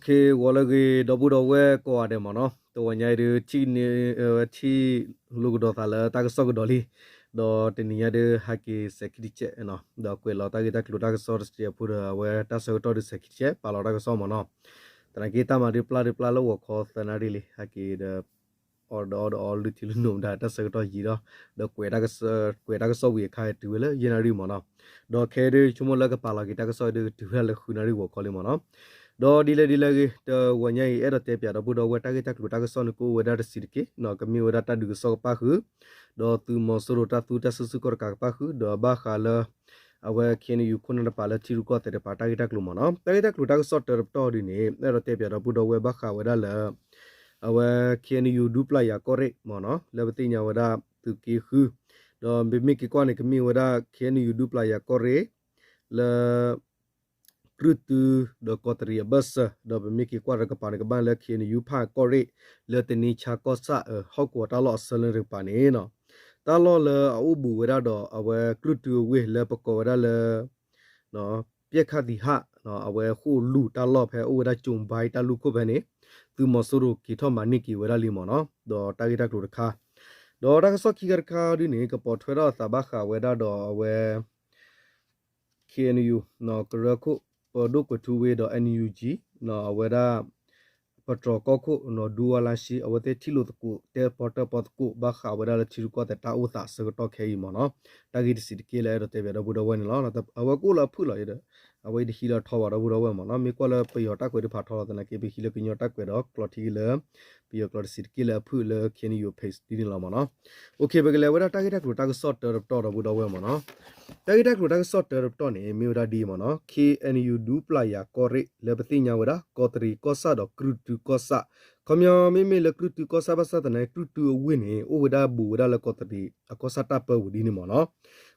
ဂီၤလၢအဂ့ၤ ဒီပုၢ်ဒီဝဲၢ်ကိးဂၤဒဲးမ့ၢ်နီၤ, တဂီၤညါအံၤဒုး ထံၣ်လိာ်ကဒီးသးလၢတၢ်ကစီၣ်ကဒီးလံ, ဒီးတနံၤညါဒုးဟဲက့ၤစဲးခံတကဲးနီၤ, ဒီးကွဲးလီၤတၢ်ဂ့ၢ်တၢ်ကျိၤတၢ်ကစီၣ်တစဲးဖိဒီး အဝဲတၢ်ဆၢကတီၢ်ဒုးစဲးခံတကဲး ပာ်လီၤတၢ်ကစီၣ်မ့ၢ်နီၤ, သနာ်က့တၢ်မၤဒုးပျၢ်ဒုးပျၢ်လၢဂီၤခီသၢနၣ်ရံၣ်လံ ဟဲက့ၤဒီး အီၣ်ဒီးအီၣ်ဒီးအီၣ်လုၢ်ထံလုၢ်နိးမတၤ တၢ်ဆၢကတီၢ်ယံာ်ဒီး, ဒီးကွဲးတၢ်ကစီၣ်ဝံၤအခါ တုၤဝဲလၢယဲၢ်နၣ်ရံၣ်မ့ၢ်နီၤ, ဒီးခဲအံၤဒုး ဆိကမိၣ်လၢကပာ်လီၤက့ၤတၢ်ကစီၣ်အံၤဒုး တုၤဝဲဒၣ်လၢဃုနၣ်ရံၣ်ဂီၤခီလံမ့ၢ်နီၤ, ဒီးဒ်လဲၣ်ဒ်လဲၣ်ဂ့ၤ တဂီၤညါအံၤ အဲၣ်ဒိးတဲပၠးဒီပုၢ်ဒီဝဲၢ် တၢ်ဂ့ၢ်တၢ်ကျိၤတၢ်ကစီၣ်န့ၣ် ကအိၣ်ဝဲဒၣ်တဆံးတက့ၢ်နီၤ, ကမ့ၢ်ဝဲဒၣ်တၢ်ဒုးကစီၣ်ကပၣ်ဃုာ်, ဒီးသုးမီၤစိရိၤတၢ်သူတၢ်စုဆူၣ်ခီၣ်တကးကပၣ်ဃုာ်, ဒီးဘၣ်ဃးလၢ အဝဲ ခ့ၣ်အဲၣ်ယူၣ် ခိၣ်နၢ်တကပၤလၢထံရူၢ်ကီၢ်သဲးတကပၤ တၢ်ဂ့ၢ်တၢ်ကျိၤမ့ၢ်နီၤ, တၢ်ဂ့ၢ်တၢ်ကျိၤတၢ်ကစီၣ်တၢတပတီၢ်ဒုးန့ၣ် အဲၣ်ဒိးတဲပၠးဒီပုၢ်ဒီဝဲၢ် ဘၣ်ဃးဝဲဒၣ်လၢ အဝဲ ခ့ၣ်အဲၣ်ယူၣ် ဒူပျၢ်ယၤကီၢ်ရ့ၣ်မ့ၢ်နီၤ, လၢပသ့ၣ်ညါဝဲဒၣ်သုးက့ဃု, ဒီးပမ့ၢ်က့ၤကွၢ်န့ၣ် ကမ့ၢ်ဝဲဒၣ် ခ့ၣ်အဲၣ်ယူၣ် ဒူပျၢ်ယၤကီၢ်ရ့ၣ် လၢ ကြုၢ်တုဒီးကီးတရံးအဘၢၣ်စၢၤ, ဒီးပမ့ၢ်က့ၤကွၢ်တကပၤန့ၣ် ကဘၣ်လၢ ခ့ၣ်အဲၣ်ယူၣ် ဖၣ်အၣ်ကီၢ်ရ့ၣ် လၢတနံဆါကီၢ်ဆၣ်အဟီၣ်ကဝီၤတၢ်လီၢ်အဆၢလၢတကပၤန့ၣ်နီၤ, တၢ်လီၢ်လၢအအိၣ်ဘူးဝဲဒၣ်ဒီး အဝဲကြုၢ်တုအဝ့ၢ်လၢပကိးဝဲဒၣ်လၢ ပျဲၢ်ခၣ်သံဟၣ်, အဝဲဃိၣ်လူၢ်တၢ်လီၢ်ဖဲအိၣ်ဝဲဒၣ် ကၠိဘါတၢ်လူၢ်ခိၣ်ဖဲန့ၣ်, သုးမီၤစိရိၤက့ၤထီၣ်မၤန့ၢ်က့ၤဝဲဒၣ်လံမ့ၢ်နီၤ, ဒီးတၢ်ဂ့ၢ်တၢ်ကျိၤတခါ, ဒီးတၢ်ကစီၣ်ခံခါတခါဒုးန့ၣ် ကပိာ်ထွဲထီၣ်အသးဘၣ်ဃးဝဲဒၣ်ဒီးအဝဲ ခ့ၣ်အဲၣ်ယူၣ် ကရၢခိၣ် ပဒိၣ်ကွဲးထူဝ့ဒီး NUG အဝဲဒၣ် ပတြီၤကီၢ်ခိၣ် ဒူဝါလါရှ့ အဝဲသ့ၣ်ထံၣ်လိာ်သကိး တဲပီတၢၣ်ပီသကိး ဘၣ်ဃးဝဲဒၣ်လၢထံရူၢ်ကီၢ်သဲးတၢ်အိၣ်သးအဆၢကတီၢ်ခဲအံၤမ့ၢ်နီၤ, တၢ်ဂ့ၢ်တဆံးတက့ၢ်လၢအဲၣ်ဒိးတဲပၠးဒီပုၢ်ဒီဝဲၢ်န့ၣ်လီၤ. အဝဲကအိၣ်လၢအဖုၣ်လီၤဒီး အဝဲတဟံးလၢထီဘၣ်ဒီပုၢ်ဒီဝဲၢ်မ့ၢ်နီၤ, မ့ၢ်ကွၢ်လၢပယီၤတၢ်ကွဲးဒုးဖးထီလီၤသနာ်က့ ပဟံးလၢကညီတၢ်ကွဲးဒီးကျိးထံက့ၤလၢ ပယီၤကျိးတဆံးတက့ၢ်လၢအဖုၣ်လၢ ခ့ၣ်အဲၣ်ယူၣ် page ဒ်န့ၣ်လီၤမ့ၢ်နီၤ. ပကလဲၤဝဲဒၣ်တၢ်ဂ့ၢ်တၢ်ကျိၤတၢ်ကစီၣ်တၢတပတီၢ်ဒီပုၢ်ဒီဝဲၢ်မ့ၢ်နီၤ. တၢ်ဂ့ၢ်တၢ်ကျိၤတၢ်ကစီၣ်တၢတပတီၢ်န့ၣ် မ့ၢ်ဝဲဒၣ်ဒ်အံၤမ့ၢ်နီၤ, ခ့ၣ်အဲၣ်ယူၣ် ဒူပျၢ်ယၤကီၢ်ရ့ၣ် လၢပသ့ၣ်ညါဝဲဒၣ် ကီးတရံးကီၢ်ဆၣ်ဒီးကြုၢ်တုကီၢ်ဆၣ်, ခီပညီမ့မ့ၢ်လၢကြုၢ်တုကီၢ်ဆၣ်ဘၣ်ဆၣ်သနာ်က့ ကြုၢ်တုအဝ့ၢ်န့ၣ် အိၣ်ဝဲဒၣ်ဘူးဝဲဒၣ်လၢကီးတရံးအကီၢ်ဆၣ်တၢ်ပၢဝံၤဒ်န့ၣ်မ့ၢ်နီၤ,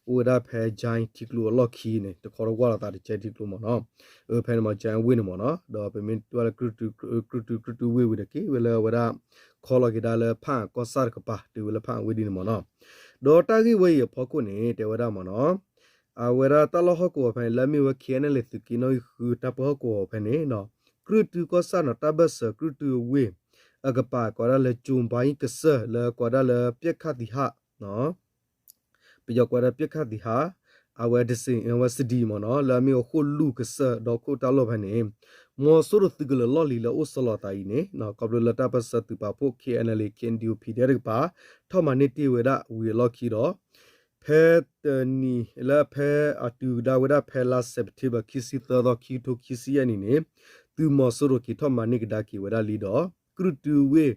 အိၣ်ဝဲဒၣ်ဖဲ ကၠဲ ထံကျိအလီၢ်ခံန့ၣ် တခီတဝၢ်လိာ်သးဒီး ကၠဲ ထံကျိမ့ၢ်နီၤ, ဖဲန့ၣ်မ့ၢ် ကၠဲ အဝ့ၢ်န့ၣ်မ့ၢ်နီၤ, ဒီးပမ့ၢ်တဲလၢ ကြုၢ်တု ကြုၢ်တု ကြုၢ်တုဝ့ၢ်ဝံၤဒီးက့ၤဝဲလၢအဝဲဒၣ် ခီလီၤက့ၤဒၣ်လၢဖၣ်အၣ်ကီၢ်ဆၣ်တကပၤ တုၤဝဲလၢဖၣ်အၣ်ဝ့ၢ်ဒ်န့ၣ်မ့ၢ်နီၤ. ဒီးတၢ်ဂ့ၢ်ဝဲအံၤအဖီခိၣ်န့ၣ် တဲဝဲဒၣ်မ့ၢ်နီၤ, အဝဲဒၣ်တၢ်လီၢ်ဟီၣ်ကဝီၤဖဲန့ၣ် လၢအမ့ၢ်ဝဲ ခ့ၣ်အဲၣ်ယူၣ် သုးက့နီၣ်ဂံၢ်ဃု တၢ်ပၢဟီၣ်ကဝီၤဖဲန့ၣ်နီၤ, ကြုၢ်တုကီၢ်ဆၣ်နီၤ တၢ်ဘၢၣ်စၢၤကြုၢ်တုအဝ့ၢ် အကပၤကိးဒၣ်လၢ ကၠိဘါကစၢၢ် လၢကိးဒၣ်လၢ ပျဲၢ်ခၣ်သံဟၣ် ပယီၤကိးဒၣ် ပျဲၢ်ခၣ်သံဟၣ်, အဝဲတစ့ၣ် အဝဲစဒံးမ့ၢ်နီၤ လၢအမ့ၢ်ဝဲဃိၣ်လူၢ်ကစၢၢ်ဒီခိၣ်တၢ်လီၢ်ဖဲန့ၣ်, မီၤစိရိၤသုးကလၢၤလီၢ်လံၤလၢအိၣ်ဆီလီၤသးအံၤန့ၣ် ခီဖျိလၢတၢ်ပၢၢ်ဆၢသုးပာ်ဖှိၣ် ခ့ၣ်အဲၣ်ယူၣ် ခ့ၣ်အဲၣ်ယူၣ် PDF တကပၤ ထီၣ်မၤန့ၢ်တ့ၢ်ဝဲဒၣ်ဝံၤအလီၢ်ခံဒီး ဖဲတနံၤလၢဖဲအတုၤကဒါဝဲဒၣ်ဖဲလါ September ခံဆံသၢသီ ခံကထိခံဆံယဲၢ်နံၣ်န့ၣ် သုးမီၤစိရိၤက့ၤထီၣ်မၤန့ၢ်ကဒါက့ၤဝဲဒၣ်လံဒီး ကြုၢ်တုဝ့ၢ်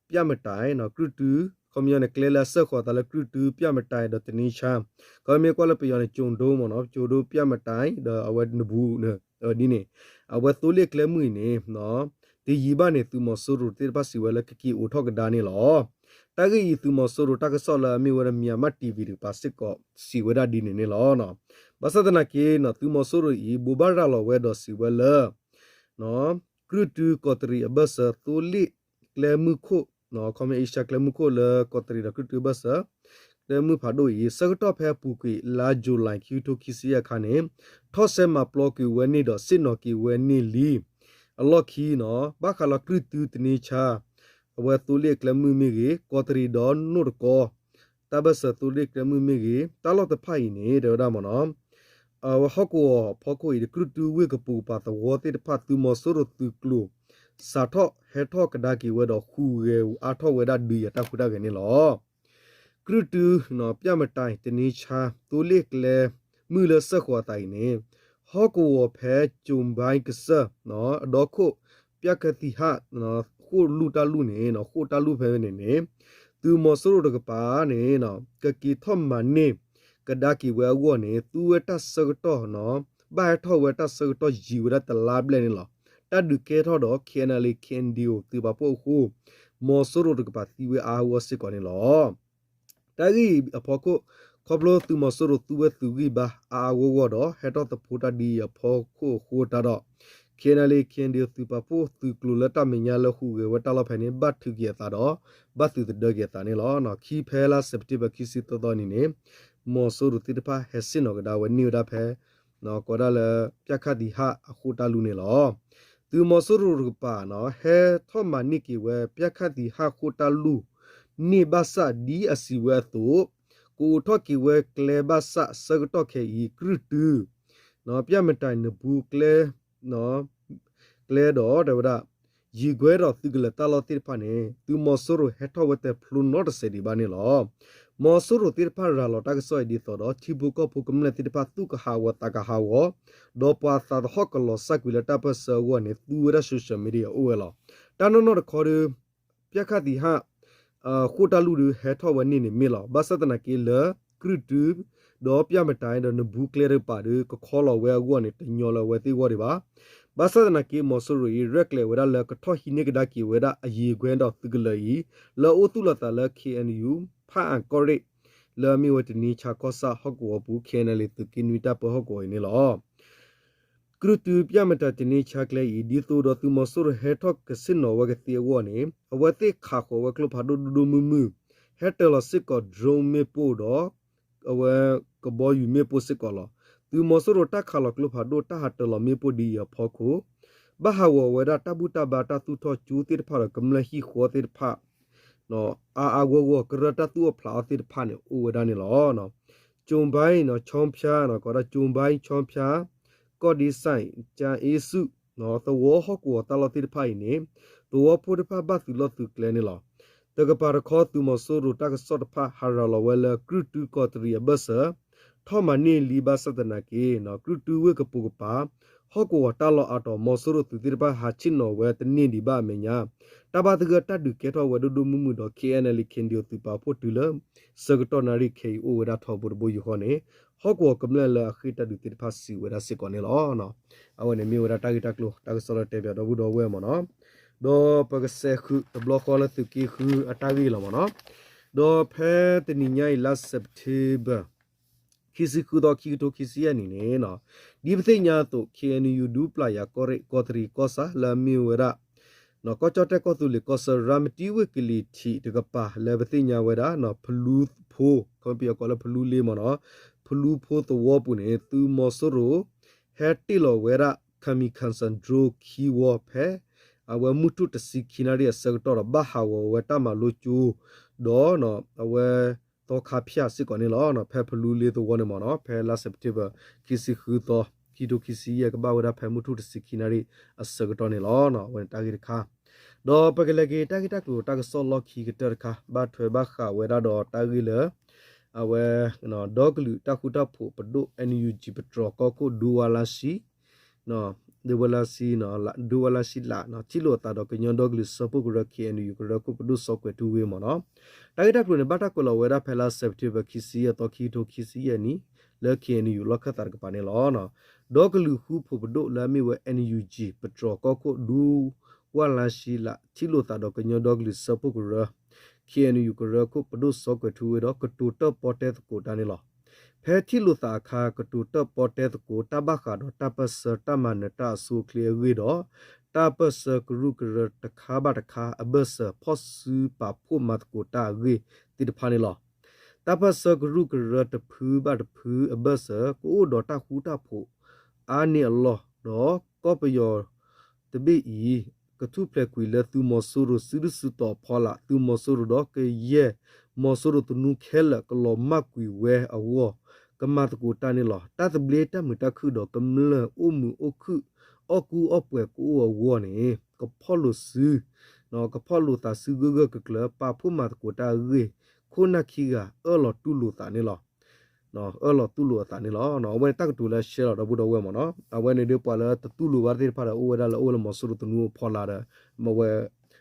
ပျဲၢ်မတၤ ကြုၢ်တု ခီပညီန့ၣ် ကျဲလၢအစၢဃီၤအသးလၢကြုၢ်တု ပျဲၢ်မတၤ ဒီးတနံဆါ, ခီမ့ၢ်ကွၢ်လၢပယီၤန့ၣ် ကၠိၤဒိမ့ၢ်နီၤ ကၠိၤဒိ ပျဲၢ်မတၤ ဒီးအဝဲနဘူး ဒ်န့ၣ်, အဝဲသိလ့ၣ်ကျဲမုၢ်အံၤန့ၣ် တယံာ်ဘၣ်န့ၣ် သုးမီၤစိရိၤသ့ၣ်တဖၣ်စံးဝဲလၢကက့ၤအိးထီၣ်ကဒါန့ၣ်လီၤ. တၢ်ဂ့ၢ်အံၤ သုးမီၤစိရိၤတၢ်ကစီၣ်လၢအမ့ၢ်ဝဲဒၣ် Myanmar TV တကပၤစ့ၢ်ကီး စံးဝဲဒၣ်ဒ်န့ၣ်န့ၣ်လီၤ. ဘၣ်ဆၣ်သနာ်က့ သုးမီၤစိရိၤအံၤ ဘိးဘၣ်ရၤလီၤဝဲဒီးစံးဝဲလၢ ကြုၢ်တုကီးတရံးအဘၢၣ်စၢၤ သိလ့ၣ်ကျဲမုၢ်ခိၣ် ခီမ့ၢ်အ့ရှါကျဲမုၢ်ခိၣ်လၢကီးတရံးဒီးကြုၢ်တုဘၢၣ်စၢၤ ကျဲမုၢ်ဖးဒိၣ်အံၤ ဆၢကတီၢ်ဖဲအပူၤကွံာ် လါ July ခံကထိခံဆံယဲၢ်အခါန့ၣ် ထီၣ်ဆဲးမၤပျီကွံာ်ဝဲန့ၣ်ဒီး ဆ့ၣ်နီၤက့ၤဝဲန့ၣ်လံ အလီၢ်ခံနီၤ ဘၣ်ဃးလီၤကြုၢ်တုတနံဆါ အဝဲသိလ့ၣ်ကျဲမုၢ်မ့ၢ်ဂ့ၤ ကီးတရံးဒီးနိၣ်တကီ တၢ်ဘၢၣ်စၢၤသိလ့ၣ်ကျဲမုၢ်မ့ၢ်ဂ့ၤ တၢ်လီၢ်တဖၣ်အံၤန့ၣ် တဲဝဲဒၣ်မ့ၢ်နီၤ အဝဲဟီၣ်ကဝီၤဖီခိၣ်အံၤ ကြုၢ်တုဝ့ၢ်ကပိာ်ကပၤသဝီသ့ၣ်တဖၣ် သုးမီၤစိရိၤသုးကျိၤ စးထီၣ်ဟဲထီၣ်ကဒါက့ၤဝဲဒီး ဟူးဂဲၤအါထီၣ်ဝဲဒၣ်ဒုးယၤတၢ်ဟူးတၢ်ဂဲၤန့ၣ်လီၤ. ကြုၢ်တု ပျဲၢ်မတၤ တနံဆါ သိလ့ၣ်ကျဲမုၢ်လၢစၢဃီၤအသးအံၤန့ၣ် ဟီၣ်ကဝီၤဖဲကၠိၤဘါကစၢၢ် အဒီခိၣ် ပျဲၢ်ခၣ်သံဟၣ် ဃိၣ်လူၢ်တၢ်လူၢ်န့ၣ် ဃိၣ်တၢ်လူၢ်ဖဲန့ၣ်န့ၣ် သုးမီၤစိရိၤတကပၤန့ၣ် ကက့ၤထီၣ်မၤန့ၢ် ကဒါက့ၤဝဲအဂီၢ်န့ၣ် သူဝဲတၢ်ဆၢကတီၢ် ဘၣ်ဟဲထီၣ်ဝဲတၢ်ဆၢကတီၢ်ယံာ်ဝဲဒၣ်တလါဘျဲၣ်န့ၣ်လီၤ. တၢ်ဒုးကဲထီၣ်ဒီး KNLA KNDO သုးပာ်ဖှိၣ်အဃိ မီၤစိရိၤတကပၤသံဝဲအါအါဂီၢ်ဂီၢ်စ့ၢ်ကီးန့ၣ်လီၤ. တၢ်ဂ့ၢ်အံၤအဖီခိၣ် ခီဖျိသုးမီၤစိရိၤသူဝဲသုးဂံၢ်ဘါအါအါဂီၢ်ဂီၢ်ဒီး ဟဲထီၣ်သဖှိတၢ်ဒ်အံၤအဖီခိၣ်အဃိတၢ်ဒီး KNLA KNDO သုးပာ်ဖှိၣ်သုးကျိၤလၢတၢ်မဲာ်ညါလၢဟူးဂဲၤဝဲတၢ်လီၢ်ဖဲန့ၣ် ဘၣ်ထုးက့ၤအသးဒီး ဘၣ်သုးသဒၢက့ၤအသးန့ၣ်လီၤ. ခံဖဲလါ September ခံဆံသၢသီနံၤန့ၣ် မီၤစိရိၤသ့ၣ်တဖၣ်ဟဲဆ့ၣ်နီၤကဒါဝဲန့ၢ်ဝဲဒၣ်ဖဲ ကိးဒၣ်လၢ ပျဲၢ်ခၣ်သံဟၣ်အဃိၣ်တၢ်လူၢ်န့ၣ်လီၤ. သုးမီၤစိရိၤတကပၤ ဟဲထီၣ်မၤန့ၢ်က့ၤဝဲ ပျဲၣ်ခၣ်သံဟၣ်ဃိၣ်တၢ်လူၢ်န့ၣ်ဘၣ်ဆၣ် ဒ်အစံးဝဲအသိး ကအိးထီၣ်က့ၤဝဲကျဲဘၣ်ဆၣ် ဆၢကတီၢ်ခဲအံၤ ကြုၢ်တု ပျၢ်မတၤနဘူးကျဲ ကျဲဒီးတဲဝဲဒၣ် ယံာ်ကွဲဒီးသုးကလၢၤတၢ်လီၢ်သ့ၣ်တဖၣ်န့ၣ် သုးမီၤစိရိၤဟဲထီၣ်ဝဲတဖျိနီတစဲးဒံးဘၣ်န့ၣ်လီၤ. မီၤစိရိၤသ့ၣ်တဖၣ်ရၤလီၤတၢ်ကစီၣ်အံၤဒ်သိးဒီး ထံဖိကီၢ်ဖိကမျၢၢ်သ့ၣ်တဖၣ်သူၣ်ကဟးဂီၤသးကဟးဂီၤ ဒီးပှၤသးသဟီၣ်ကလီၤစၢ်ကွံာ်လၢတၢ်ပၢၢ်ဆၢအဂီၢ်န့ၣ် သူဝဲဒၣ် social media အိၣ်ဝဲလီၤ. တၢ်နီၢ်နီၢ်တခီဒီး ပျၢ်ခၣ်သံဟၣ် ဃိၣ်တၢ်လူၢ်ဒီးဟဲထီၣ်ဝဲန့ၣ်န့ၣ်မ့ၢ်လီၤ. ဘၣ်ဆၣ်သနာ်က့လၢ ကြုၢ်တု ဒီးပျၢ်မတၤဒီးနဘူးကျဲတကပၤဒီး ကခီလီၤဝဲအဂီၢ်န့ၣ် တညီလၢအဝဲသ့ၣ်အဂီၢ်ဒံးဘၣ်. ဘၣ်ဆၣ်သနာ်က့ မီၤစိရိၤအံၤ ရဲၣ်ကျဲၤဝဲဒၣ်လၢကထီၣ်ဟံးန့ၢ်ကဒါက့ၤဝဲဒၣ်အယံာ်ကွဲဒီးသုးကလၢၤအံၤ လၢအအိၣ်သူၣ်လီၤသးလၢ KNU ဖၣ်အၣ်ကီၢ်ရ့ၣ် လၢအမ့ၢ်ဝဲတနံၤဆါကီၢ်ဆၣ်ဟီၣ်ကဝီၤပူၤ KNLA သုးက့နွံတၢ်ပၢဟီၣ်ကဝီၤအံၤန့ၣ်လီၤ. ကြုၢ်တုပျၢ်မတၤတနံၤဆါကျဲအံၤ ဒ်သိးဒီးသုးမီၤစိရိၤဟဲထီၣ်ကဆ့ၣ်နီၤဝဲကသ့အဂီၢ်န့ၣ် အဝဲသ့ၣ်ခးဃီၤဝဲကျိဖးဒိၣ်ဒိၣ်ဒိၣ်မုၢ်မုၢ် ဟဲတၢၤလီၤစ့ၢ်ကီး drone မ့ၣ်ပိၢ်ဒီး အဝဲကဘီယူၤမ့ၣ်ပိၢ်စ့ၢ်ကီးလီၤ. သုးမီၤစိရိၤတၢ်ခးလီၤကျိဖးဒိၣ်တၢ်ဟးတၢၤလီၤမ့ၣ်ပိၢ်ဒ်အံၤအဖီခိၣ် ဘၣ်ဟးဂီၤဝဲဒၣ်တၢ်ဘူၣ်တၢ်ဘါတၢ်သူၣ်ထီၣ်ကၠိသ့ၣ်တဖၣ်ဒီးကမျၢၢ်ဟံၣ်ဃီသ့ၣ်တဖၣ် အါအါဂီၢ်ဂီၢ် ကရၢတၢ်သူၣ်အီၣ်ဖျးအီၣ်သ့ၣ်တဖၣ်န့ၣ် အိၣ်ဝဲဒၣ်န့ၣ်လီၤ. ကၠိဘါအံၤ ချီဖၠါ ကီးဒၣ်ကၠိဘါအံၤ ချီဖၠါ ကီၢ်ဒ့စၣ် ကၠါအ့ဆူၣ် သဝီဟီၣ်ကဝီၤတၢ်လီၢ်သ့ၣ်တဖၣ်အံၤန့ၣ် သဝီဖိတဖၣ်ဘၣ်သုးလီၢ်သုးကျဲန့ၣ်လီၤ. တကပၤတခီ သုးမီၤစိရိၤတၢ်ကစီၣ်တဖၣ် ဟးရၤလီၤဝဲလၢ ကြုၢ်တုကီးတရံးအဘၢၣ်စၢၤ ထီၣ်မၤန့ၢ်လံဘၣ်ဆၣ်သနာ်က့ ကြုၢ်တုဝ့ၢ်ကပိာ်ကပၤ ဟီၣ်ကဝီၤတၢ်လီၢ်အါတီၤ မီၤစိရိၤသုးသ့ၣ်တဖၣ်ဟးဆ့ၣ်နီၤဝဲတန့ၢ်ဒံးဘၣ်အမဲာ်ညါ တၢ်ဘၣ်သဂၢၢ်တၢ်ဒုးကဲထီၣ်ဝဲဒိၣ်ဒိၣ်မုၢ်မုၢ်ဒီး KNLA K N D O သုးပာ်ဖှိၣ်တုၤလၢ ဆၢကတီၢ်နၣ်ရံၣ်ခဲအံၤအိၣ်ဝဲဒၣ်ထီဘိတဘိယူၢ်ဃီန့ၣ် ဟီၣ်ကဝီၤကမျၢၢ်လၢအဃ့ၢ်တၢ်ဒုးသ့ၣ်တဖၣ်စံးဝဲဒၣ်စ့ၢ်ကီးန့ၣ်လီၤ. အဝဲန့ၣ်မ့ၢ်ဝဲဒၣ်တၢ်ဂ့ၢ်တၢ်ကျိၤ တၢ်ကစီၣ်လၢတဲပၠးဒီပုၢ်ဒီဝဲၢ်မ့ၢ်နီၤ, ဒီးပကစဲးဃုာ်တဘျီဃီလၢသုးက့ဃုအတၢ်ဂ့ၢ်လီၤမ့ၢ်နီၤ, ဒီးဖဲတနံၤညါအံၤလါ September ခံဆံဃုသီ ခံကထိခံဆံယဲၢ်နံၣ်န့ၣ် ဒ်ပသ့ၣ်ညါအသိး K N U ဒူပျၢ်ယၤကီၢ်ရ့ၣ် ကီးတရံးကီၢ်ဆၣ်လၢအမ့ၢ်ဝဲဒၣ် ကီၢ်ကၠီၣ်တဲၣ်ကီၢ်သူလ့ၤကီၢ်ဆၢ ရၤမတံဝ့ၢ်ကလံၤထံးတကပၤလၢပသ့ၣ်ညါဝဲဒၣ် ဖလူဖိ ခီပညီကိးလၢဖလူလ့မ့ၢ်နီၤ, ဖလူဖိသဝီပူၤန့ၣ် သုးမီၤစိရိၤ ဟဲတ့ၢ်လီၤဝဲဒၣ် kamikaze drone ခံဝီဖဲ အဝဲမုၢ်ထူၣ်တဆံခံနၣ်ရံၣ်အဆၢကတီၢ်ဒီး ဘၣ်ဟးဂီၤဝဲတၢ်မၤလိကၠိ ဒီးအဝဲ သီခါဖၠၣ်စ့ၢ်ကီးန့ၣ်လီၤ. ဖဲဖလူလ့သဝီန့ၣ်မ့ၢ်နီၤ, ဖဲလါ September ခံဆံဃုသီ ခံကထိခံဆံယဲၢ် ကဘၣ်ဝဲဒၣ်ဖဲမုၢ်ထူၣ်တဆံခံနၣ်ရံၣ်အဆၢကတီၢ်န့ၣ်လီၤ. အဝဲန့ၣ်တၢ်ဂ့ၢ်တခါ ဒီးပကလဲၤက့ၤတၢ်ဂ့ၢ်တၢ်ကျိၤတၢ်ကစီၣ်လီၢ်ခံကတၢၢ်တခါ ဘၣ်ထွဲဘၣ်ဃးဝဲဒၣ်ဒီးတၢ်ဂ့ၢ်လၢ အဝဲ ဒီကလုာ်တၢ်ဃူတၢ်ဖိးပဒိၣ် N U G ပတြီၤကီၢ်ခိၣ် ဒူဝါလါရှံ ဒူဝါလါရှံ ဒူဝါလါရှံလး ထံၣ်လိာ်အသးဒီးကညီဒီကလုာ်စၢဖှိၣ်ကရၢ K N U ကရၢခိၣ်ပဒိၣ်စီၤကွဲၤထူဝ့မ့ၢ်နီၤ, တၢ်ဂ့ၢ်တၢ်ကျိၤန့ၣ် ဘၣ်တၢ်ကွဲးလီၤဝဲဒၣ်ဖဲလါ September ခံဆံယဲၢ်သီ ခံကထိခံဆံယဲၢ်နံၣ် လၢ K N U လီၢ်ခၢၣ်သးတကပၤန့ၣ်လီၤ. ဒီကလုာ်ဃူဖိးပဒိၣ်လၢအမ့ၢ်ဝဲ N U G ပတြီၤကီၢ်ခိၣ် ဒူဝါလါရှံလး ထံၣ်လိာ်သးဒီးကညီဒီကလုာ်စၢဖှိၣ်ကရၢ K N U ကရၢခိၣ်ပဒိၣ်စီၤကွဲၤထူဝ့ဒီး ကတိၤတၢၣ်ပီတဲသကိးတၢ်န့ၣ်လီၤ. ဖဲထံၣ်လိာ်သးအခါ ကတိၤတၢၣ်ပီတဲသကိး တၢ်ဘၣ်ဃးဒီးတၢ်ပၢၢ်ဆၢတၢ်မၤနၢၤတၢ်အဆိအချ့အဂ့ၢ်ဒီး တၢ်ပၢၢ်ဆၢကရူၢ်ကရၢတခါဘၣ်တခါအဘၢၣ်စၢၤ ဖီၣ်စုပာ်ဖှိၣ်မၤသကိးတၢ်အဂ့ၢ်သ့ၣ်တဖၣ်န့ၣ်လီၤ. တၢ်ပၢၢ်ဆၢကရူၢ်ကရၢတဖုဘၣ်တဖုအဘၢၣ်စၢၤ ကအိၣ်ဒီးတၢ်ဃူတၢ်ဖိးအါန့ၢ်အလီၢ်ဒီး ကီၢ်ပယီၤ တဘ့ၣ်အံၤ ကထူၣ်ဖျဲးကွံာ်လၢသုးမီၤစိရိၤစုဒုၣ်စုတီၤအဖီလာ် သုးမီၤစိရိၤဒီးကယဲၢ်မီၤစိရိၤသနူခဲလၢာ်ကလီၤမၢ်ကွံာ်ဝဲအဂီၢ် ကမၤသကိးတၢ်န့ၣ်လီၤ. တၢ်သဘျ့တၢ်မုာ်တၢ်ခုၣ်ဒီးကမျၢၢ်အိၣ်မုာ်အိၣ်ခုၣ် အီၣ်ကူအီၣ်ပှဲၤကအိၣ်အဂီၢ်န့ၣ် ကဖီၣ်လိာ်စု ကဖီၣ်လိာ်သးစုဂၢၢ်ဂၢၢ်ကျၢၤကျၢၤ ပာ်ဖှိၣ်မၤသကိးတၢ်အဂ့ၢ် ခိၣ်နၢ်ခံဂၤအၢၣ်လီၤတူၢ်လိာ်သးန့ၣ်လီၤ. အၢၣ်လီၤတူၢ်လိာ်အသးန့ၣ်လီၤ. အဝဲန့ၣ်တၢ်ကတိၤလၢရှဲလီၤဒီပုၢ်ဒီဝဲၢ်မ့ၢ်နီၤ. အဝဲန့ၣ်ဒီးပှၤလၢတတူၢ်လိာ်ဘၣ်သ့ၣ်တဖၣ်ဒီး အိၣ်ဝဲဒၣ်လၢအိၣ်လၢမီၤစိရိၤသနူအဖီလာ်ဒီး အဝဲ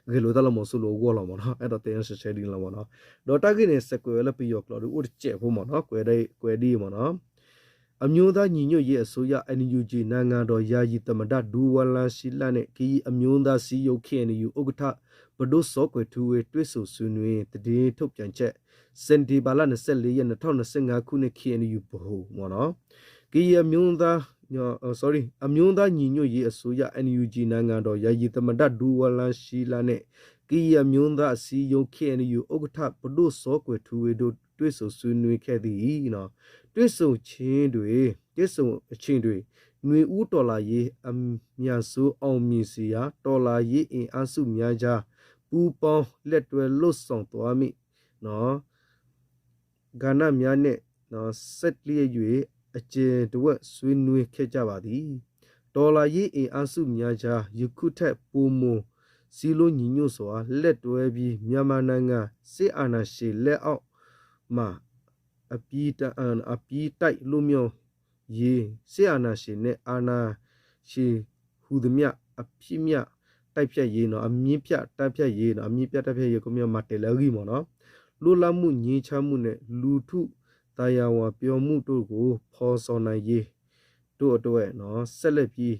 ဂဲၤလိာ်တၢ်လၢမီၤစိရိၤအဂီၢ်လီၤမ့ၢ်နီၤ. အဲၣ်ဒိးတဲအီၤရှဲရှဲဒ်န့ၣ်လီၤမ့ၢ်နီၤ. ဒီးတၢ်ဂ့ၢ်န့ၣ် စဲးကွဲးဝဲလၢပယီၤကျိာ်ဒီးအိၣ်တစဲးဖိမ့ၢ်နီၤ. ကွဲးဒ်အံၤမ့ၢ်နီၤ. အမျိုးသားညီညွတ်ရေးအစိုးရ NUG နိုင်ငံတော်ယာယီသမ္မတ ဒူဝါလါရှီလၢ် နဲ့ ကရင်အမျိုးသားအစည်းအရုံး KNU ဥက္ကဋ္ဌ ပဒိၣ်စီၤကွဲၤထူဝ့ တွေ့ဆုံဆွေးနွေး သတင်းထုတ်ပြန်ချက် စက်တင်ဘာလ နှစ်ဆယ့်လေးရက် နှစ်ထောင့်နှစ်ဆယ့်ငါးခုနှစ် KNU ဗဟို မ့ၢ်နီၤ. ကရင်အမျိုးသား အမျိုးသားညီညွတ်ရေးအစိုးရ NUG နိုင်ငံတော်ယာယီသမ္မတ ဒူဝါလါရှီလၢ် နဲ့ ကရင်အမျိုးသားအစည်းအရုံး KNU ဥက္ကဋ္ဌ ပဒိၣ်စီၤကွဲၤထူဝ့ တို့ တွေ့ဆုံဆွေးနွေးခဲ့သည် တွေ့ဆုံခြင်းတွင် တွေ့ဆုံခြင်းတွင် နွေဦးတော်လှန်ရေး အမြန်ဆုံး အောင်မြင်စေရန် တော်လှန်ရေးအင်အားစုများကြား ပူးပေါင်းလက်တွဲလုပ်ဆောင်သွားမည့် ကဏ္ဍများနဲ့ ဆက်လျက်၍ အကျယ်တဝက်ဆွေးနွေးခဲ့ကြပါသည်။ တော်လှန်ရေးအင်အားစုများကြား ယခုထက်ပိုမိုစည်းလုံးညီညွတ်စွာ လက်တွဲပြီး မြန်မာနိုင်ငံ စစ်အာဏာရှင်လက်အောက်မှ အပြီးတိုင် အပြီးတိုင်လွတ်မြောက်ရေး စစ်အာဏာရှင်နဲ့ အာဏာရှင်ဟူသမျှ အဖြစ်မျှ တိုက်ဖျက်ရေးနော် အမြစ်ပြတ်တိုက်ဖျက်ရေးနော် အမြစ်ပြတ်တိုက်ဖျက်ရေး ကမျၢၢ်မၤတဲလၢအဂီၢ်မ့ၢ်နော် လွတ်လပ်မှု ငြိမ်းချမ်းမှုနဲ့ လူထုသာယာဝပြောမှုတို့ကို ဖော်ဆောင်နိုင်ရေးတို့အတွက်နော် ဆက်လက်ပြီး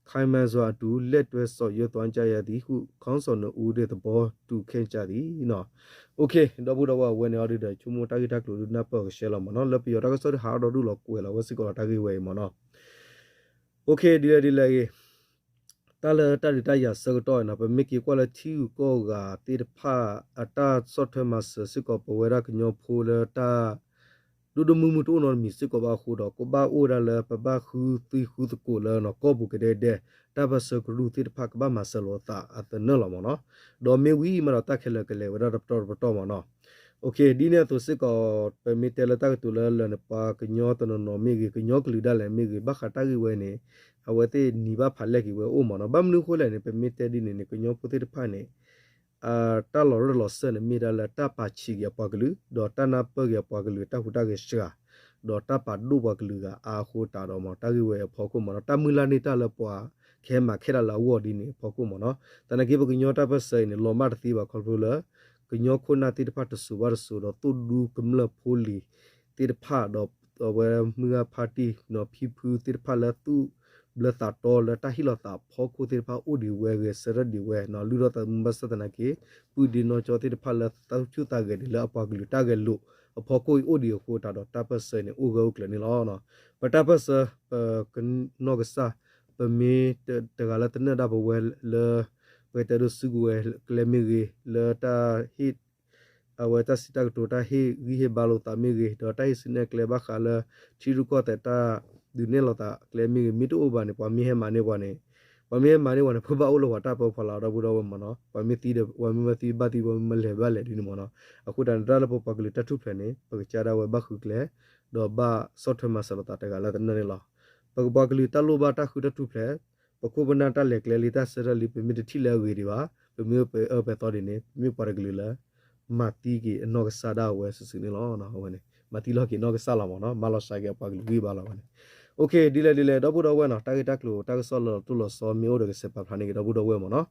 ခိုင်မာစွာအတူ လက်တွဲဆောင်ရွက်သွားကြရသည်ဟု ခေါင်းဆောင်နှစ်ဦးတို့ သဘောတူခဲ့ကြသည်နော် OK ဒီပုၢ်ဒီဝဲၢ်အဝဲန့ၣ်အီၤဒုဒီး ဆိကမိၣ်တၢ်ဂ့ၢ်တၢ်ကျိၤဒုနၢ်ပၢၢ်ကရှဲလီၤမ့ၢ်နော် လၢပယီၤတၢ်ကစီၣ်ဒုဟးထီၣ်ဒီးဒိၣ်လီၤကွဲးလီၤဝဲစ့ၢ်ကီးလီၤတၢ်ဂ့ၢ်ဝဲအံၤမ့ၢ်နော် OK ဒ်လဲၣ်ဒ်လဲၣ်ဂ့ၤ တၢ်လၢတၢ်ဒုးတၢ်ယၤဆၢကတီၢ်အံၤနီၤ ပမ့ၢ်က့ၤကွၢ်လၢထံဂုၤကီၢ်ဂၤသ့ၣ်တဖၣ် အတၢ်ဆီၣ်ထွဲမၤစၢၤစ့ၢ်ကီး ပဝဲဒၣ်ကညီဖိလၢတၢ် ဒိၣ်ဒိၣ်မုၢ်မုၢ်တအိၣ်နီတမံၤစ့ၢ်ကီးဘၣ်အဃိဒီး ကဘၣ်အိၣ်ဝဲဒၣ်လၢပဘၣ်ဃုသံဃုသကိးလၢနီၤ ကီၢ်ပူၤကဒဲကဒဲ တၢ်ပၢၢ်ဆၢကရူၢ်သ့ၣ်တဖၣ် ကဘၣ်မၤစၢၤလိာ်သးအသနၢၣ်လီၤမ့ၢ်နီၤ ဒီးမ့ၢ်ဝံၤမးဒီးတၢ်ခဲလၢာ်ကလဲၤဝဲဒၣ်တပတီၢ်တပတီၢ်မ့ၢ်နီၤ OK ဒ်န့ၣ်အသိးစ့ၢ်ကီး ပမ့ၢ်တဲလၢတၢ်ကတိၤလၢလၢာ်န့ၣ် ပှၤကညီတနီၤနီၤမ့ၢ်ဂ့ၤ ကညီကလုာ်ဒၣ်လဲာ်မ့ၢ်ဂ့ၤ ဘၣ်ဃးတၢ်ဂ့ၢ်ဝဲန့ၣ် အဝဲသ့ၣ်နံၤဘၣ်ဖးလဲၢ်က့ၤဝဲအိၣ်မ့ၢ်နီၤ ဘၣ်မနုၤအဃိလဲၣ်န့ၣ် ပမ့ၢ်တဲဒ်န့ၣ်န့ၣ် ကညီဖိသ့ၣ်တဖၣ်န့ၣ် တၢ်လီၤရၢၢ်လီၤစၢၢ်န့ၣ် မ့ၢ်ဒၣ်လၢတၢ်ပာ်ဆံးက့ၤအပှၤကလုာ် ဒီးတၢ်နၢ်ပၢၢ်က့ၤအပှၤကလုာ်တၢ်ဟူးတၢ်ဂဲၤစှၤ ဒီးတၢ်ပာ်ဒိၣ်ပှၤကလုာ်ဂၤအါအဃိတးဒီးမ့ၢ် တၢ်ဂ့ၢ်ဝဲအဖီခိၣ်မ့ၢ်နီၤ တၢ်မုၢ်လၢ်န့ၢ်တၢ်လၢပှၤကဟဲမၤခဲလၢာ်လၢအဂီၢ်ဒ်န့ၣ်အဖီခိၣ်မ့ၢ်နီၤ သနာ်က့ပကညီတၢ်ပၢၢ်ဆၢအံၤန့ၣ် လီၤမၢ်တသ့ဘၣ်ခီဖျိလၢ ကညီခိၣ်နၢ်သ့ၣ်တဖၣ်တစိၤဘၣ်တစိၤဒီးသိၣ်ဒူကမျၢၢ်ဖိလံၤသ့ၣ်တဖၣ်ဒီး အဝဲမုၢ်ဂၢ်ဖါတံၢ်နီၤ ဖံဖုသ့ၣ်တဖၣ်လၢသူၣ်ဘျၢသးတီလၢတၢ်ဟ့ၣ်လီၤသးအဖီခိၣ်သ့ၣ်တဖၣ်အိၣ်ဒံးဝဲဂဲၤဆၢထၢၣ်ဒံးဝဲနီၤ လုၢ်ထီၣ်သးသမူဘၣ်ဆၣ်သနာ်က့ ပုၢ်ဒ့နီၢ်ကၠီသ့ၣ်တဖၣ်လၢသူၣ်ဆူၣ်သးဂဲၤဒံးလၢအပှၤကလုာ်တၢ်ဂဲၤလိာ်အဖီခိၣ်အံၤအိၣ်ဒံးအဃိတးဒီးတၢ်ပၢၢ်ဆၢန့ၣ် အိၣ်ဂၢၢ်အိၣ်ကျၢၤန့ၣ်လီၤ. ပတၢ်ပၢၢ်ဆၢ ပကနီၢ်ကစၢ် ပမ့ၢ်တဂၤလၢတနၢၣ်ဒၣ်ပဝဲလၢ ပတဲဒိးစုကဝဲၤကျဲမ့ၢ်ဂ့ၤ လၢတၢ်ဟ့ၣ် အဝဲတၢ်စံးတၢ်ကတိၤ တၢ်ဟ့ၣ်ဂံၢ်ဟ့ၣ်ဘါလိာ်သးမ့ၢ်ဂ့ၤ ဒီးတၢ်ဟ့ၣ်စံးနဲၣ်ကျဲဘၣ်ဃးလၢ ထံရူၢ်ကီၢ်သဲးတၢ်ဒုးနဲၣ်လိာ်သးကျဲမ့ၢ်ဂ့ၤ မ့ၢ်တအိၣ်ဘၣ်န့ၣ် ပှၤမ့ၢ်ဟဲမၤန့ၢ်ပှၤန့ၣ် ပှၤမ့ၢ်ဟဲမၤန့ၢ်ပှၤန့ၣ် ပဘၣ်အိၣ်လၢပှၤတၢ်ပၢဖီလာ်ဒီပုၢ်ဒီဝဲၢ်မ့ၢ်နီၤ ပှၤမ့ၢ်သံဒီး ပှၤမ့ၢ်မၤသံဘၣ်သံ ပှၤမ့ၢ်မၤလဲၤဘၣ်လဲၤဒ်န့ၣ်မ့ၢ်နီၤ အဃိတးန့ၣ် တၢ်လၢပပှၤကလုာ်တၢ်ထူၣ်ဖျဲးန့ၣ် ပကစၢ်ဒၣ်ဝဲဘၣ်ဃုကျဲ ဒီးဘၣ်ဆီၣ်ထွဲမၤစၢၤလိာ်သးတဂၤလၢတနၢၣ်န့ၣ်လီၤ. ပကပှၤကလုာ်တၢ်လိၣ်ဘၣ်တၢ်ဃုတၢ်ထူၣ်ဖျဲး ပခိၣ်ပနၢ်တၢ်လဲၤကျဲလံတၢ်ဆၢထၢၣ်လံ ပမ့ၢ်တထံၣ်လၢအဂ့ၤဒံးဘၣ် ပမ့ၢ်ပအၢပသီဒ်န့ၣ် ပမ့ၢ်ပှၤတကလုာ်လၢ မၤသံက့ၤအနီၢ်ကစၢ်ဒၣ်ဝဲစုာ်စုာ်န့ၣ်လီၤ. အဝဲန့ၣ် မၤသံလီၤက့ၤနီၢ်ကစၢ်လီၤမ့ၢ်နီၤ မၤလီၤစှၤက့ၤအပှၤကလုာ်ဂံၢ်ဘါလီၤဝဲန့ၣ် OK ဒ်လဲၣ်ဒ်လဲၣ် ဒီပုၢ်ဒီဝဲၢ်နီၤ တၢ်ဂ့ၢ်တၢ်ကျိၤတၢ်ကစီၣ်လၢလီၤတိၢ်လီၤဆီမ့ၢ်အိၣ်ဒီးကစဲးပာ်ဖျါန့ၢ်က့ၤဒီပုၢ်ဒီဝဲၢ်မ့ၢ်နီၤ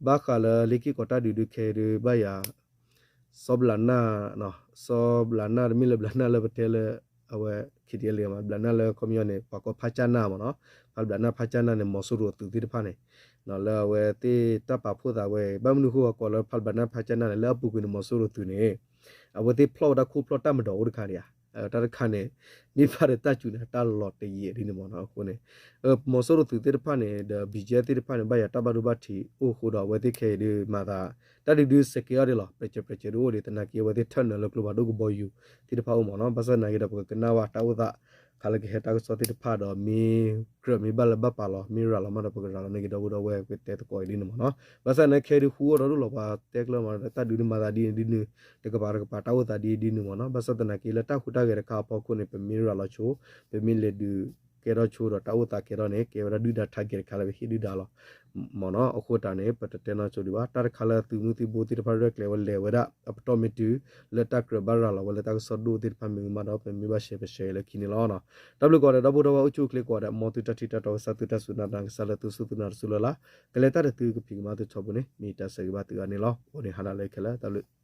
ဘၣ်ဃးလၢလ့ၢ်က့ၢ်ကီးတၢ်ဒုးဒုးခဲအံၤဒုးဘၣ်ယၤ စီၤဘျးနၢ် စီၤဘျးနၢ်တမ့ၢ်လၢဘျးနၢ်လၢပတဲလၢ အဝဲ ခံတယဲလံမး ဘျးနၢ်လၢခီပညီန့ၣ် ပှၤကိးဖးကၢ်နၢ်မ့ၢ်နီၤ ဖးဘျးနၢ်ဖးကၢ်နၢ်န့ၣ် မီၤစိရိၤသုးသ့ၣ်တဖၣ်န့ၣ် လၢအဝဲသ့ၣ်တၢ်ပာ်ဖှိၣ်သးဝဲ ဘၣ်မနုၤဃိပှၤကိးလၢဖးဘျးနၢ်ဖးကၢ်နၢ်န့ၣ် လၢအပူၤကွံာ်န့ၣ် မီၤစိရိၤသုးန့ၣ် အဝဲသ့ၣ်ဖျီၣ်ဝဲဒၣ်ခိၣ်ဖျီၣ်တၢ်မၤဒီးအိၣ်တခါဒံးဧါ တၢ်တခါန့ၣ် မ့ၢ်ဖးဒီးတၢ်စူၤန့ၣ် တၢ်လီၤတယံာ်ဒ်န့ၣ်မ့ၢ်နီၤ အဃိန့ၣ် မီၤစိရိၤသုးသ့ၣ်တဖၣ်န့ၣ် ဒီး ဘီကၠဲ သ့ၣ်တဖၣ်န့ၣ် ဘၣ်ယၤတၢ်ဘၣ်ဒိဘၣ်ထံးအိၣ်အဃိဒီး အဝဲသ့ၣ်ခဲအံၤဒုးမၤသး တၢ်ဒုးဒုးစဲးကဲအီၤဒံးလီၤ ပြဲးစဲးပြဲးစဲးဒုးအိၣ်ဒံး သနာ်က့ အဝဲသ့ၣ်ထၢၣ်နၢၤလၢကျိဖးဒိၣ်ကဘီယူၤသ့ၣ်တဖၣ်အိၣ်မ့ၢ်နီၤ ဘၣ်ဆၣ်သနာ်က့ဒီး ပကကနၣ်ဝဲတၢ်အိၣ်သး ခးလၢကဟဲတၢ်ကစီၣ်သ့ၣ်တဖၣ်ဒီး မ့ၢ်ကြၢးမ့ၢ်ဘၣ်လၢဘၣ်ပာ်လီၤ မ့ၢ်ရၤလီၤမးဒီး ပကရၤလီၤန့ၢ်က့ၤဒီပုၢ်ဒီဝဲၢ် ပတဲသကိးအံၤဒ်န့ၣ်မ့ၢ်နီၤ ဘၣ်ဆၣ်သနာ်က့ ခဲဒုးဃူအိၣ်ဒီးဒိၣ်လီၤ ပှၤတဲကျၢၤမး တၢ်ဒုးဒုးမၤသးဒ်န့ၣ်ဒ်န့ၣ် တကပၤတကပၤ တၢ်အိၣ်သးဒ်ဒ်န့ၣ်မ့ၢ်နီၤ ဘၣ်ဆၣ်သနာ်က့ လၢတၢ်ဟူးတၢ်ဂဲၤတခါအဖီခိၣ်န့ၣ် ပမ့ၢ်ရၤလီၤဆိ ပမ့ၢ်လဲၤဒုးကဲထီၣ်ဆိဒီး တၢ်အိၣ်သးကဲထီၣ်န့ၣ် ကဲဝဲဒၣ်ဒုၣ်ဒါ target တခါလၢပဟ့ၣ်ဒုၣ်ဒါလီၤ မ့ၢ်နီၤ အဃိတၢ်န့ၣ် ပတတဲနီၢ်ဆိဒံးဘၣ် တၢ်တခါလၢသုးမုၢ်သံၣ်ဘိသ့ၣ်တဖၣ်ရဲၣ်ကျဲၤဝဲလဲၤဝဲဒၣ် အပတီၢ်မ့ၢ်တုၤ လၢတၢ်ကြၢးဘၣ်ရၤလီၤဝဲလၢတၢ်ကစီၣ်ဒိၣ်သ့ၣ်တဖၣ်မ့ၢ်ဂ့ၤမးဒီး ပမ့ၢ်ဘၣ်ရှဲပရှဲလၢခံန့ၣ်လီၤ. တၢ်ဘျုးကိးဂၤဒဲး ဒီပုၢ်ဒီဝဲၢ်အိၣ်ဆူၣ်အိၣ်ချ့ကိးဂၤဒဲး မ်သုတၢ်ထံၣ်တၢ်တီကစၢ် သုတၢ်စူၢ်နာ်သးကစၢ်လၢသုစူၢ်သုနာ်တစူၢ်လၢ်လၢ် ကလဲၤတၢ်ဒီးသုကဖံးကမၤသုထီဘိန့ၣ် မ့ၢ်တၢ်ဆၢဂ့ၤဘၣ်သုဂၤန့ၣ်လီၤ. အိၣ်န့ၣ်ဟါနၤလၢခဲလၢာ် တၢ်ဘျုး